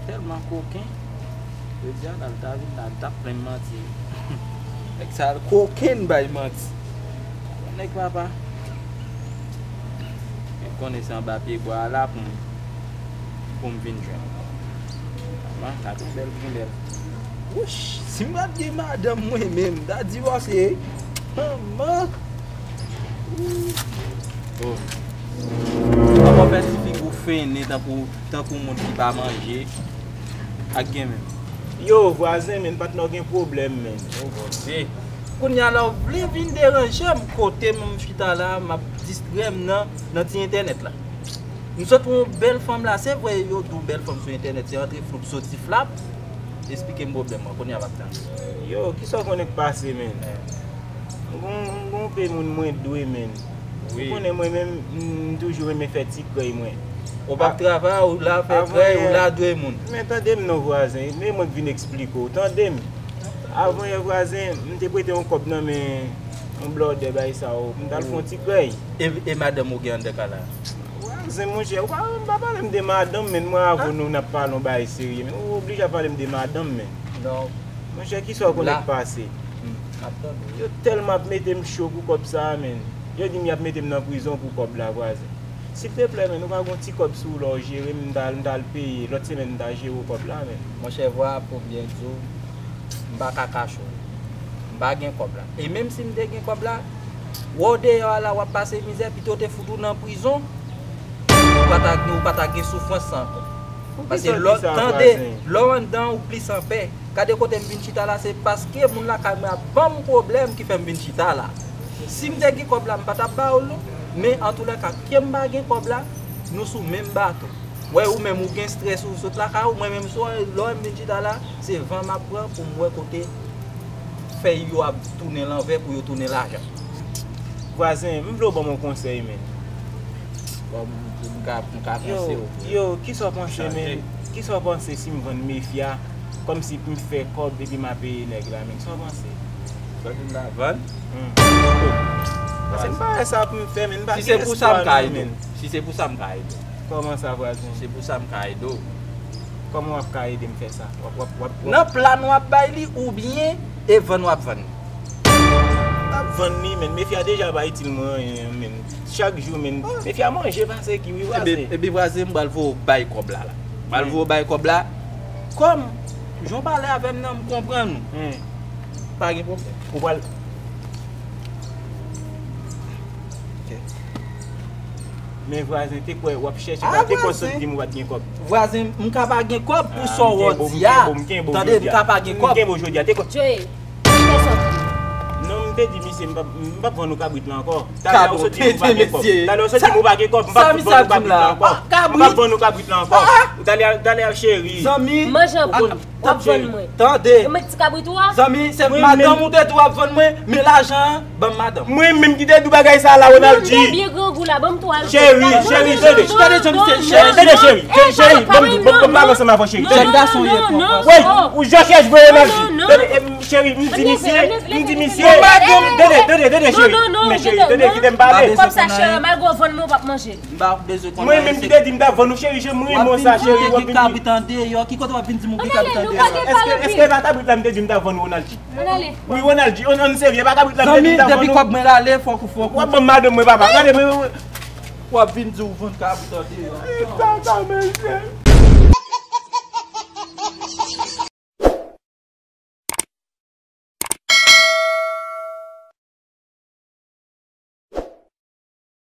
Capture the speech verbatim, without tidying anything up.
Tèlman koken. Jodi a la, l ta vin la, l t ap plenn manti. Nèg sa koken bay manti. Nèg papa. Men konnen se anba pye bwa a la pou m, pou m vin jwenn. Manman, gade yon bèl grandèl. Wouch, si m pa t gen madanm mwen menm, m ta divòse. Manman. Oh. Kòman fè ti figi w fennen tankou, tankou moun ki pa manje? Ak gen menm. Yo, vwazen, men patnè w gen pwoblèm, men. Oh, Bondye. Kounye a la, w vle vin deranje m kote m chita la, m ap distrè m nan, nan ti entènèt la. M sot wè yon bèl fanm la, se vre yo di w bèl fanm sou entènèt, se antre floup, soti flap. Esplike m pwoblèm mwen, kounye a m ap tande. Yo, kisa w konnen k pase, men? M gon, m gon pe moun mwen dwe, men. Wi. Ou konnen mwen menm, m toujou renmen fè ti krèy mwen. Ou p ap travay, ou la fè krèy, ou la dwe moun. Men tande m non, vwazen, men mwen k vin eksplike w, tande m. Avan yè, vwazen, m te prete yon kòb nan men yon blòdè bay sa yo, m t al fè yon ti krèy. E, e madanm ou gen anndan kay la? Vwazen, monchè, ou pa, ou pa pale m de madanm, men mwen avè nou n ap pale yon bagay serye, men ou oblije ap pale m de madanm, men. Non. Monchè, kisa w konnen k pase? Hmm, m ap tande w. Yo tèlman ap mete m cho pou kòb sa a, men. Yo di m y ap mete m nan prizon pou kòb la, vwazen. Silteplè, men, ou pa gon ti kòb sou ou la w jere m, m ta al, m ta al peye, lòt semèn m ta jere w kòb la, men. Monchè, vwa pou m byen di w, m pa ka kache w. M pa gen kòb la. E menm si m te gen kòb la, wè w deyò a la, w ap pase mizè, pito w te fout ou nan prizon, ou pa ta, ou pa ta gen soufrans sa ankò. Paske lè, tande, lè w anndan, ou plis anpè. Gade kote m vin chita la, se paske moun lakay mwen ap ban m pwoblèm ki fè m vin chita la. Si m te gen kòb la, m pa t ap ba w l non. Men antoulèka, ke m pa gen kòb la, nou sou menm bato. Wè, ou menm ou gen estrès ou sot lakay ou, mwen menm sou lè m vin chita la, se van m ap pran pou m wè kote fèy yo ap tounen lanvè pou yo tounen lajan. Vwazen, m vle w ban m yon konsèy, men. Bon, m, m ka, m ka panse w. Yo, kisa w panse, men? Kisa w panse si m vann mefya, kòmsi pou m fè kòb epi m a peye nèg la, men? Kisa w panse? Sa w di m la vann? Hmm. Paske m pa wè sa pou m fè, men. M pa gen espwa non, men. Si se pou sa, m ka ede w. Si se pou sa, m ka ede w. Kòman sa, vwazen? Si se pou sa, m ka ede w. Kòman w ap ka ede m fè sa? W ap, w ap, w ap, w ap... Nan pla nou ap bay li oubyen e vann w ap vann li? M ap vann li, men. Mefya deja pa itil mwen anyen, men. Chak jou, men. Mefya manje pase ki wi, vwazen. Epi, epi vwazen, m pral voye w bay kòb la, la. M pral voye w bay kòb la. Kòm, jan w pale avè m nan, m konprann ou. Hmm. Pa gen pwoblèm. Ou pral... Ok. Men vwazen, te kwè w ap chèche, te kwè w sot di m ou pa t gen kòb. Vwazen, m ka pa gen kòb pou sa w di a. Tande, m ka pa gen kòb. M kenbe w jodi a, te kwè. Joe, kite sòt. Non, m te di misye, m p ap, m p ap vann ou kabrit la ankò. Talè ou sot di m ou pa gen kòb. Talè ou sot di m ou pa gen kòb, m p ap vann ou kabrit la ankò. M p ap vann ou kabrit la ankò. Talè, talè, cheri. Zanmi. Manje an poul. W ap vann mwen. Tande. Ou met ti kabrit ou a? Zanmi, se madanm ou te di w ap vann mwen, men lajan an, ban m madanm. Mwen menm ki te di w bagay sa a la, Ronaldi. Tande byen grangou la, ban m twa. Cheri, cheri, tande. Tande, zanmi, se cheri. Tande, cheri. Cheri, ban m, ban m, ban m pale ansanm avè w, cheri. Tande. Jèn gason ye, papa. Woy, ou jan kèch vre, Ronaldi. Tande, em, cheri, m di misye, m di misye. Tande, tande, tande, cheri. Men cheri, tande, kite m pale. Kòb sa, cheri, malgre w vann mwen, w p ap manje. M pa bezwen konnen. Mwen menm ki te di m t ap vann ou, cheri, cheri, mwen renmen w sa, cheri. W ap vin di m ou gen kabrit andeyò. Ki kote w ap vin di m ou gen kabrit andeyò? Èske, èske e pa kabrit la m te di m t ap vann ou, Ronaldi? Wi, Ronaldi, ann, ann serye, e pa kabrit la m te di m t ap vann ou? Zanmi, depi kòb mwen rale, fòk ou, fòk ou. W ap ban m madanm mwen, papa. Gade, mwen, mwen. W ap vin di w vann kabrit andeyò. Tata, mesye.